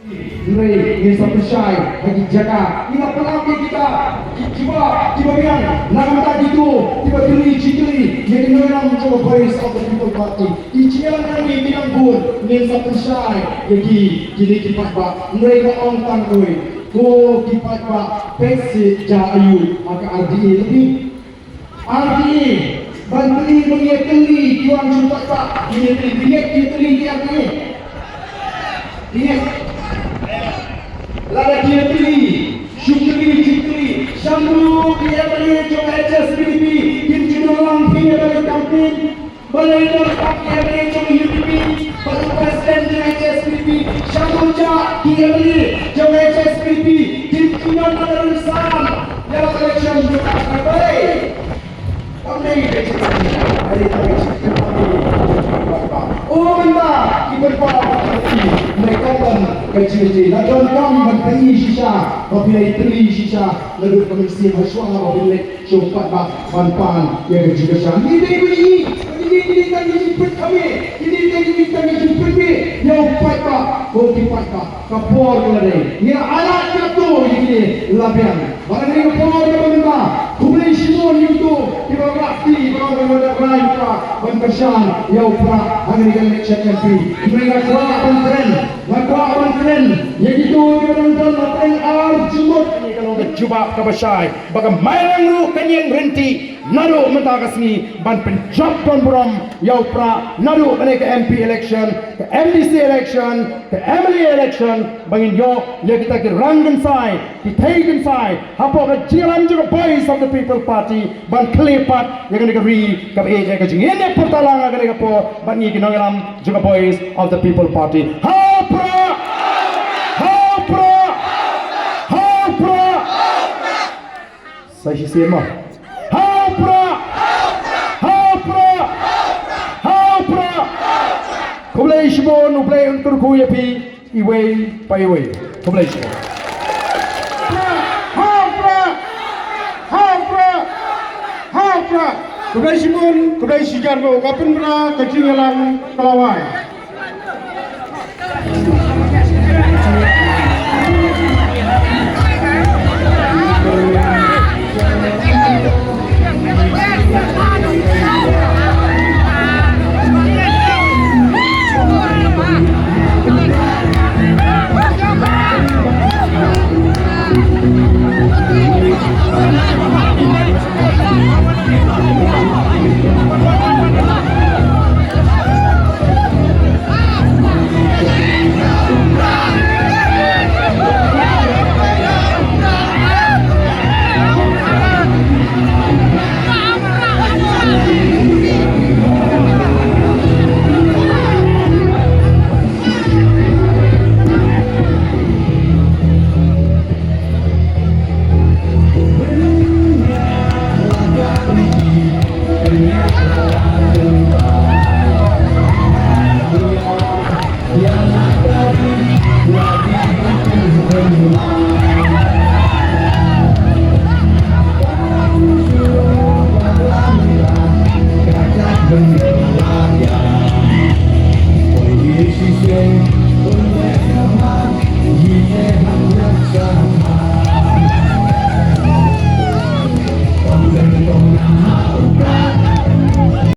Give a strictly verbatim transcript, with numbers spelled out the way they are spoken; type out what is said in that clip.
Hynrei ngin sa pynshai ha ki jaka, ngin sa pynap ïa kita ki, kiba, kiba biang na ka bynta kito kiba kylli shi kylli ïa ki nongïalam jong ka Voice of the People Party. Ki jingïalang hangne ki nang bun, ngin sa pynshai ïa ki, kine ki paidbah. Hynrei nga ong tang kawei, ko ki paidbah, peit seh jia aïu ha ka R T A. Arti, ban kylli, ban ïa kylli ki wan shu paidbah, ïa kylli, ïa kylli, ïa kylli. Lada ki ïa kylli, shu kylli, shu kylli, sha mut ki M L A jong H S P D P kin ju nang lang phi ïa ka campaign. Balei don pat ki M L A jong U D P, bad u president jong H S P D P, sha mut ki M L A jong H S P D P kin ju nang lang rynsan ïa ka election jong ka. Balei? Kam dei ka jingkyrmen, ka dei tang ka jingkyrmen. O mynta ki pynpaw ka jingkyrmen, me kam don ka jingkyrmen, la don kam ban pyni shisha, ba phi la ïatylli shisha naduh ka mynsiem, ha shuwa ba phin leit sha u paidbah ban pan ïa ka jingkyrshan. Ngi dei ba ngi, ngi dei, ngi dei tang ka jingpynkhame, ngi dei, ngi dei tang ka jingpynbeit ïa u paidbah, ko ki paidbah. Ka por ka la dei. Ngi la ailad katto ïa kine la biang. Bad ha kane ka por kaba mynta, khublei shibun ïa kito kiba rah kti, kiba rah, kiba rah ban kyrshan ïa u Prah ha kane ka election M P. Hynrei nga kwah ban kren, nga kwah ban kren ïa kito kiba dang don hapdeng ar jingmut. Ka jubab kaba shai ba ka Mairang ruh kan ïeng ryntih naduh mynta ka sngi ban pynjop don burom ïa u Prah naduh kane ka M P election, ka M D C election, ka M L A election, ba ngin ïoh ïa kita ki rang kynsai, ki thei kynsai hapoh ka jingïalam jong ka Voice of the People Party ban khleh pat ïa kane ka ri kaba ïeit. Ka jingïaid pyrta lang ha kane ka por bad ngi ki nongïalam jong ka Voice of the People Party. Ha u Prah! Ha u Prah! Ha u Prah! Sa shisien mo. Ha u Prah! Ha u Prah! Ha u Prah! Khublei shibun, U Blei un kyrkhu ïa phi iwei pa iwei. Khublei shibun. Ha u Prah! Ha u Prah! Ha u Prah! Khublei shibun, khublei shihajar nguh. Ka pynbna ka jingïalang ka la wai.